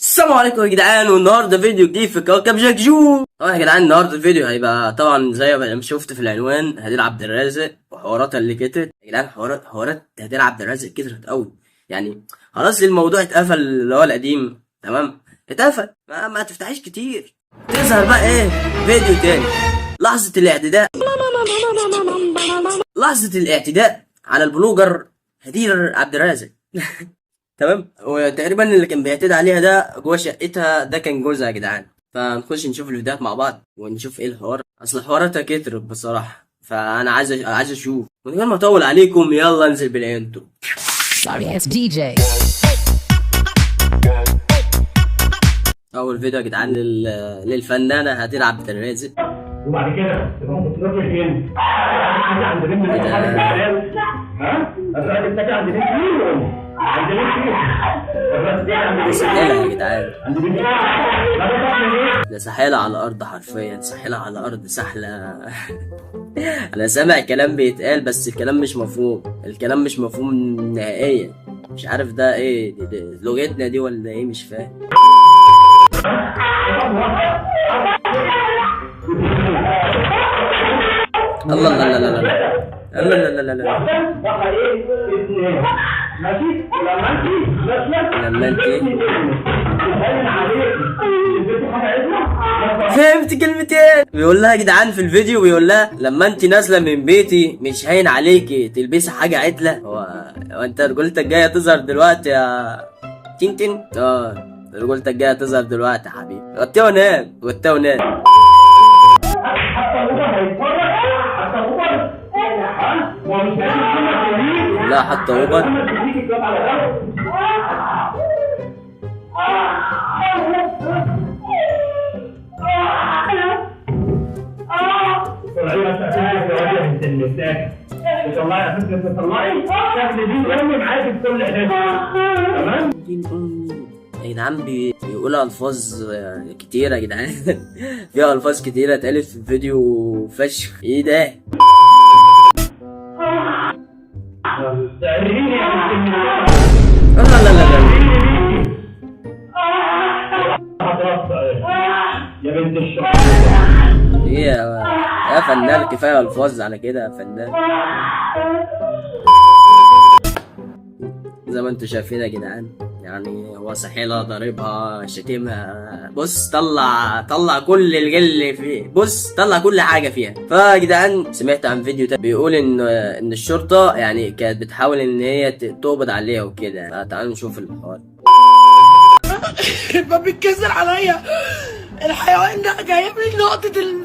السلام عليكم يا جدعان، والنهارده فيديو جديد في كوكب جاكجو. طبعا يا جدعان النهارده الفيديو هيبقى طبعا زي ما شفت في العنوان، هدير عبد الرازق وحواراتها اللي كترت يا جدعان. حوارات هدير عبد الرازق كترت قوي، يعني خلاص الموضوع اتقفل، اللي هو القديم تمام اتقفل، ما تفتحيش كتير. تظهر بقى ايه فيديو تاني، لحظة الاعتداء، لحظة الاعتداء على ال blogger هدير عبد الرازق. تمام، وتقريبا اللي كان بيعتدي عليها ده جوه شقتها ده كان جوزها يا جدعان. فنخش نشوف الفيديوهات مع بعض ونشوف ايه الحوار، اصل حواراتها كترت بصراحة، فانا عايز اشوف. من غير ما اطول عليكم يلا انزل بال intro. Sorry ass DJ. اول فيديو يا جدعان للفنانة هدير عبد الرازق. وبعد كده تبقى ممكن تروحي فين؟ حاجة عند بنت إيه ده؟ ها؟ هتروحي تتكي عند بنت مين؟ عند بنت مين؟ ده سحالة يا جدعان، عند بنت مين؟ لا ده تعمل ايه؟ ده سحالة على الأرض، حرفيا سحالة على الأرض، سحلة. أنا سامع كلام بيتقال بس الكلام مش مفهوم، الكلام مش مفهوم نهائيا، مش عارف ده إيه، دي لغتنا دي ولا إيه، مش فاهم. الله الله الله الله الله الله الله الله. واحدة واحدة ايه؟ اثنين ماشي؟ لما انت نازله لما انت باين عليك البنت حاجة عدله. فهمت كلمتين. بيقول لها يا جدعان في الفيديو، بيقول لها لما انت نازله من بيتي مش هين عليكي تلبسي حاجة عدله. هو انت رجولتك جاية تظهر دلوقتي يا تين تين؟ رجولتك جاية تظهر دلوقتي يا حبيبي. غطيها ونام، غطيها ونام. حتى اوبر هيتفرج، حتى اوبر ها؟ هو مش هيعمل. لا حتى اوبر. دين امي يا جدعان، بيقول الفاظ كتيرة يا جدعان. فيها الفاظ كتيرة اتقالت في الفيديو فشخ. ايه ده؟ لا لا لا لا. يا بنت الشر ايه يا فنان، كفاية الفاظ على كده يا فنان. زي ما انتوا شايفين يا جدعان، يعني هو سحيلة ضاربها شتمها، بص طلع كل الجل فيه، بص طلع كل حاجة فيها. فيا جدعان سمعت عن فيديو تاني بيقول ان الشرطة يعني كانت بتحاول ان هي تقبض عليها وكده. فتعالوا نشوف الحوار. الباب بيتكسر عليا، الحيوان ده جايب لي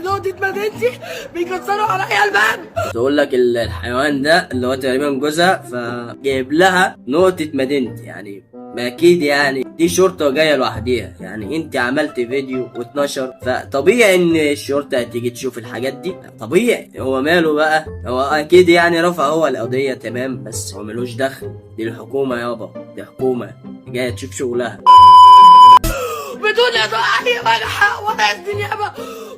نقطة مدينتي، بيكسروا عليا الباب. تقول لك الحيوان ده اللي هو تقريبا جوزها، فجايب لها نقطة مدينتي. يعني ما اكيد يعني دي شرطة جاية لوحديها، يعني انت عملت فيديو واتنشر، فطبيعي ان الشرطة هتيجي تشوف الحاجات دي، طبيعي. هو ماله بقى؟ هو اكيد يعني رفع هو القضية تمام، بس هو ملوش دخل، دي الحكومة يابا، دي حكومة جاية تشوف شغلها بدون اي ولا حق ولا اذن نيابة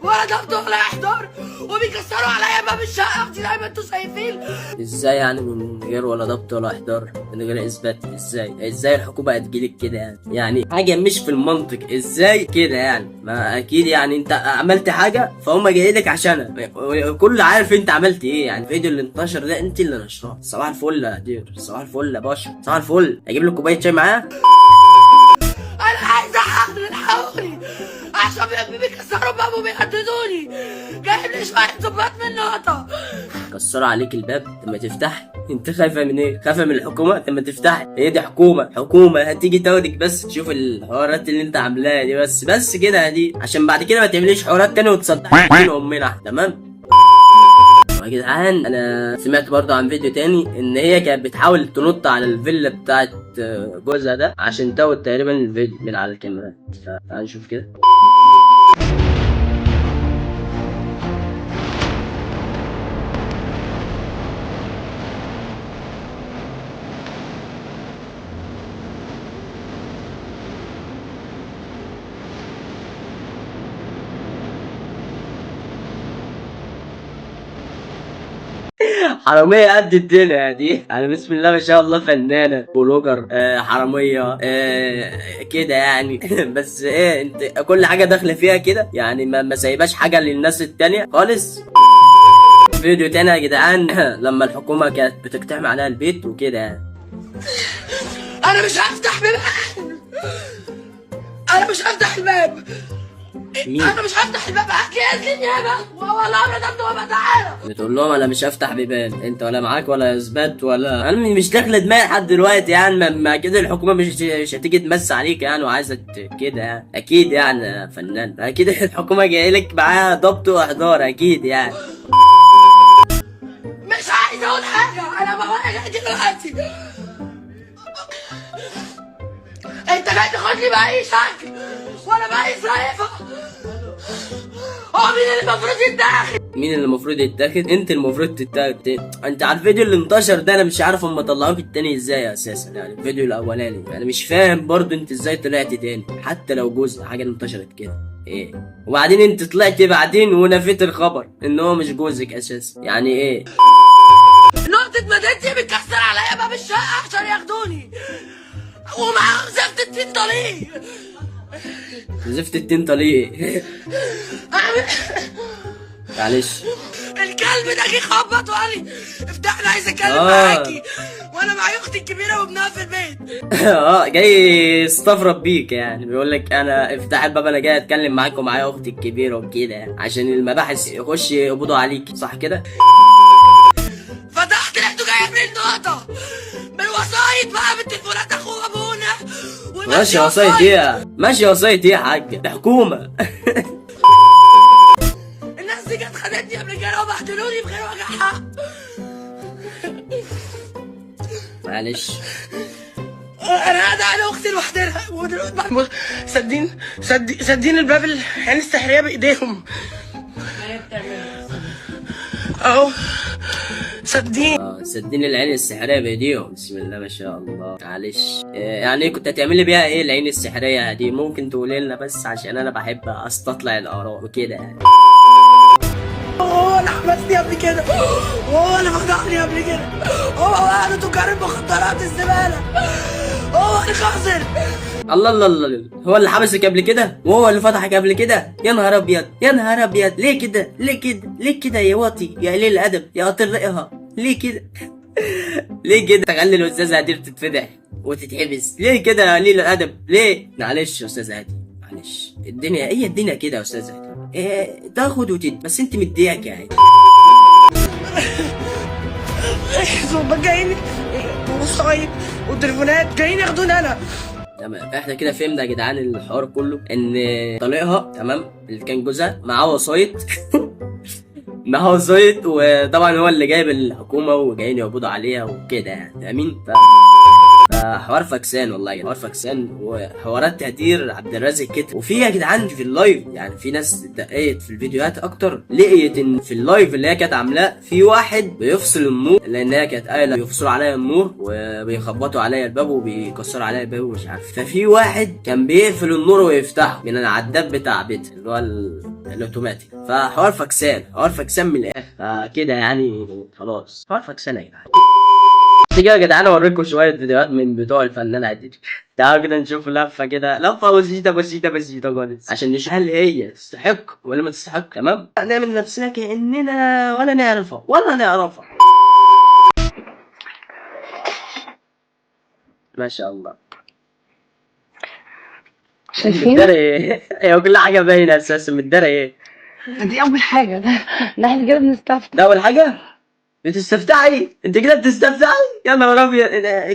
ولا ضبط ولا احضار، وبيكسروا عليا باب الشقة زي ما انتوا شايفين. ازاي يعني من غير ولا ضبط ولا احضار، من غير اثبات؟ ازاي الحكومة هتجيلك كده يعني؟ يعني حاجة مش في المنطق، ازاي كده يعني؟ ما اكيد يعني انت عملت حاجة فهم جايلك عشانها، كل عارف انت عملت ايه. يعني الفيديو اللي انتشر ده انت اللي نشراه. صباح الفل يا دير، صباح الفل يا باشا، صباح الفل. اجيب لك كوباية شاي معاه؟ انا عايز حق للحقوني عشان بيكسروا باب وبيهددوني، جايب لي شوية ظباط من نقطة. كسروا عليك الباب، طب ما تفتح. انت خايفة من ايه؟ خايفة من الحكومة؟ طب ما تفتح. هي دي حكومة، حكومة هتيجي تاخدك بس تشوف الحوارات اللي انت عاملاها دي، بس كده دي، عشان بعد كده ما تعمليش حوارات تاني وتصدقي امنا. تمام يا جدعان، انا سمعت برضه عن فيديو تاني ان هي كانت بتحاول تنط على الفيلا بتاعت جوزها ده عشان تاخد تقريبا الفيديو من على الكاميرا. فتعال نشوف كده. حرامية قد الدنيا دي يعني، بسم الله ما شاء الله، فنانة، blogger، حرامية، كده يعني. بس ايه، انت كل حاجة داخلة فيها كده يعني، ما سايباش حاجة للناس التانية خالص. فيديو تاني يا جدعان لما الحكومة كانت بتقتحم عليها البيت وكده يعني. انا مش هفتح باب، انا مش هفتح الباب. مين؟ انا مش هفتح الباب، هات لي النيابة والله امر ضبط وابقى تعالى. بتقول لهم انا مش هفتح بيبان، انت ولا معاك ولا اثبات ولا انا مش داخله دماغي لحد دلوقتي يعني. ما كده الحكومة مش هتيجي تمس عليك يعني وعايزه كده يعني، اكيد يعني يا فنان، اكيد الحكومة جاية لك معاها ضبط واحضار اكيد يعني. مش عايز اقول حاجة، انا بواجه دلوقتي. انت جاي تاخدني باي شكل ولا باي صيفه؟ هو مين اللي المفروض يتاخد؟ مين اللي المفروض يتاخد؟ انت المفروض تتاخد. انت على الفيديو اللي انتشر ده انا مش عارف هم طلعوك التاني ازاي اساسا يعني، الفيديو الاولاني انا مش فاهم برضو انت ازاي طلعت تاني حتى لو جزء حاجة انتشرت كده ايه. وبعدين انت طلعت بعدين ونفيت الخبر ان هو مش جوزك اساسا، يعني ايه؟ نقطة مدينتي بتكسر عليا باب الشقة عشان ياخدوني ومعاهم زفت التين طليق. زفت التين طليق. معلش. الكلب ده جه خبط وقال لي افتح لي عايز اتكلم معاكي، وانا معايا اختي الكبيرة وابنها في البيت. جاي يستفرد بيك يعني، بيقول لك انا افتح الباب انا جاي اتكلم معاك ومعايا اختي الكبيرة وكده يعني، عشان المباحث يخش يقبضوا عليك صح كده؟ فتحت لقيته جاي من النقطة من وسايط بقى بالتليفونات اخوه ابونا. ماشي وسايط ايه؟ ماشي وسايط ايه يا حاج؟ ده حكومة. الناس دي كانت خدتني قبل كده وبهدلوني بغير وجه حق. معلش. انا قاعدة على اختي لوحدها ودلوقتي سدين سدين الباب العين السحريه بايديهم اهو سدين. سدين العين السحريه بايديهم، بسم الله ما شاء الله. معلش. يعني كنت هتعملي بيها ايه العين السحريه دي؟ ممكن تقولي لنا بس عشان انا بحب استطلع الاراء وكده يعني. هو اللي حبسني قبل كده، هو اللي فضحني قبل كده، هو قاعد تجار المخدرات الزبالة، هو اللي خسر. الله الله الله، هو اللي حبسك قبل كده وهو اللي فتحك قبل كده؟ يا نهار ابيض يا نهار ابيض، ليه كده ليه كده ليه كده يا واطي يا قليل الادب يا قاطر، ليه كده ليه كده تخلي الاستاذة هدير تتفضح وتتحبس؟ ليه كده يا قليل الادب ليه؟ معلش يا استاذه هدير معلش، الدنيا هي الدنيا كده يا استاذه هدير، إيه تاخد وتدي، بس انت مدياك يعني. ظباط جايين وصايد والتليفونات جايين ياخدوني انا. تمام، احنا كده فهمنا يا جدعان الحوار كله، ان طليقها تمام اللي كان جوزها معاه وسايط معاه وسايط، وطبعا هو اللي جايب الحكومة وجايين يقبضوا عليها وكده يعني، امين. فحوار فكسان والله يا جدعان، حوار فكسان وحوارات تهدير عبد الرازق كده. وفي يا جدعان في ال live يعني في ناس دققت في الفيديوهات اكتر، لقيت ان في ال live اللي هي كانت عاملاه في واحد بيفصل النور، لان هي كانت قايله بيفصلوا عليا النور وبيخبطوا عليا الباب وبيكسروا عليا الباب ومش عارف، ففي واحد كان بيقفل النور ويفتحه من العداد بتاع بيتها اللي هو الاوتوماتيك. فحوار فكسان، حوار فكسان من الاخر، فكده يعني خلاص حوار فكسان يا جدعان. تيجي يا جدعان اوريكم شوية فيديوهات من بتوع الفنان عديد. تعالوا كده نشوف لفه كده، لفه بسيطة بسيطة بسيطة خالص، عشان نشوف هل هي تستحق ولا ما تستحق. تمام، نعمل نفسنا كاننا ولا نعرفها ولا نعرفها. ما شاء الله. شايفين؟ متداري ايه؟ هي كل حاجة باينة اساسا. متداري ايه؟ دي اول حاجة، ده احنا كده بنستفتح. ده اول حاجة؟ بتستفتحي؟ انت كده بتستفتحي؟ يا نهار ابيض،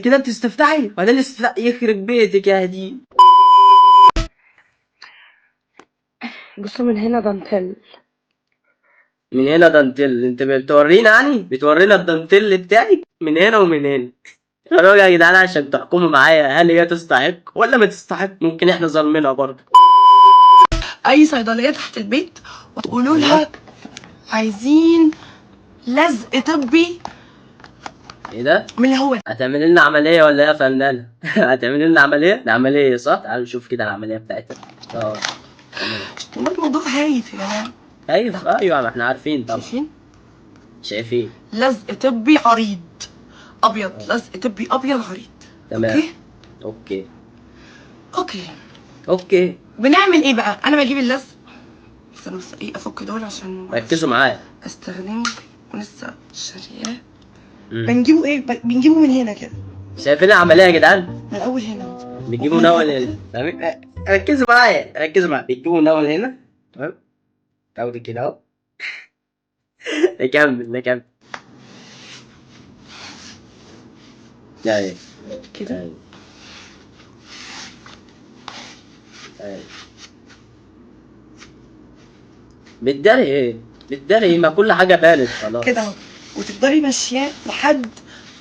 كده بتستفتحي؟ وبعدين الاستفتاح يخرب بيتك يا هدي. بصوا من هنا دانتيل، من هنا دانتيل. انت بتورينا يعني؟ بتورينا الدانتيل بتاعك من هنا ومن هنا. اتفرجوا يا جدعان عشان تحكموا معايا هل هي تستحق ولا ما تستحق. ممكن احنا ظالمينها برضه. اي صيدلية تحت البيت وتقولوا لها عايزين لزق طبي. ايه ده؟ من اللي هو هتعمل لنا عملية ولا ايه يا فنانة؟ هتعمل لنا عملية؟ ده عملية صح؟ تعالوا نشوف كده العملية بتاعتها. والله الموضوع هايف يا جماعة. ايوه ايوه ما احنا عارفين طبعا. شايفين؟ شايفين؟ لزق طبي عريض ابيض، لزق طبي ابيض عريض. تمام. okay. okay. okay. okay. بنعمل ايه بقى؟ انا بجيب اللزق، استنى بس ايه افك دول عشان ركزوا معايا. استخدمه ولسه شارياه. مم. بنجيبه ايه؟ بنجيبه من هنا كده. شايفين العملية يا جدعان؟ من الاول هنا. بتجيبوا من اول هنا، تمام؟ ركزوا معايا، ركزوا معايا. بتجيبوا من اول هنا، تمام؟ تاخدي كده اهو. نكمل نكمل. ايوه. كده. ايوه ايوه. بتداري ايه؟ بتداري ايه؟ ما كل حاجة بانت خلاص. كده اهو، وتفضلي ماشياه لحد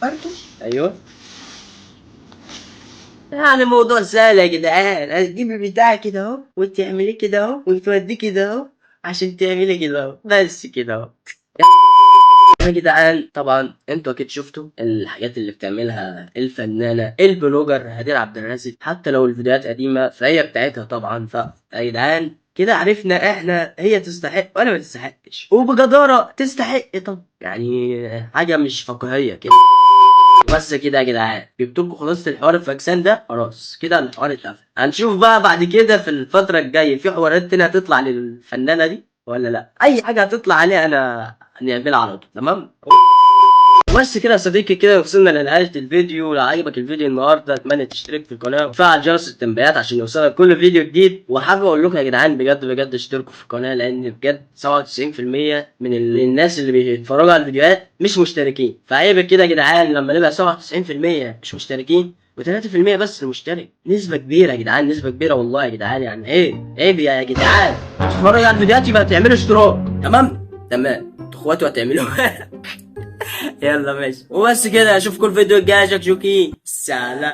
برضو. ايوه، يعني الموضوع سهل يا جدعان. هتجيبي بتاع كده اهو وتعمليه كده اهو وتوديه كده اهو عشان تعملي كده اهو، بس كده اهو يا جدعان. طبعا انتوا اكيد شفتوا الحاجات اللي بتعملها الفنانة ال blogger هدير عبد الرازق، حتى لو الفيديوهات قديمة فهي بتاعتها طبعا. فيا جدعان كده عرفنا احنا هي تستحق ولا ما تستحقش، وبجداره تستحق. طب يعني حاجة مش فقهية كده. بس كده يا جدعان، جبت لكم خلاصه الحوار الفاكسان ده، خلاص كده الحوار اتقفل. هنشوف بقى بعد كده في الفترة الجاية في حوارات تانية هتطلع للفنانه دي ولا لا. اي حاجة هتطلع عليها انا هنعملها على طول، تمام؟ بس كده يا صديقي، كده وصلنا لنهاية الفيديو. لو عجبك الفيديو النهارده اتمنى تشترك في القناة وتفعل جرس التنبيهات عشان يوصلك كل فيديو جديد. وحابب اقول لكم يا جدعان بجد بجد اشتركوا في القناة، لان بجد 97% من الناس اللي بيتفرجوا على الفيديوهات مش مشتركين. فعيب كده يا جدعان لما نبقى 97% مش مشتركين و3% بس المشترك. نسبة كبيرة يا جدعان، نسبة كبيرة والله يا جدعان. يعني ايه عيب يا جدعان، تتفرجوا على الفيديوهات يبقى تعملوا اشتراك. تمام تمام، انتوا اخواتي وهتعملوها. يلا ماشي، وبس كده، اشوفكم الفيديو الجاي. شكشوكي، سلام.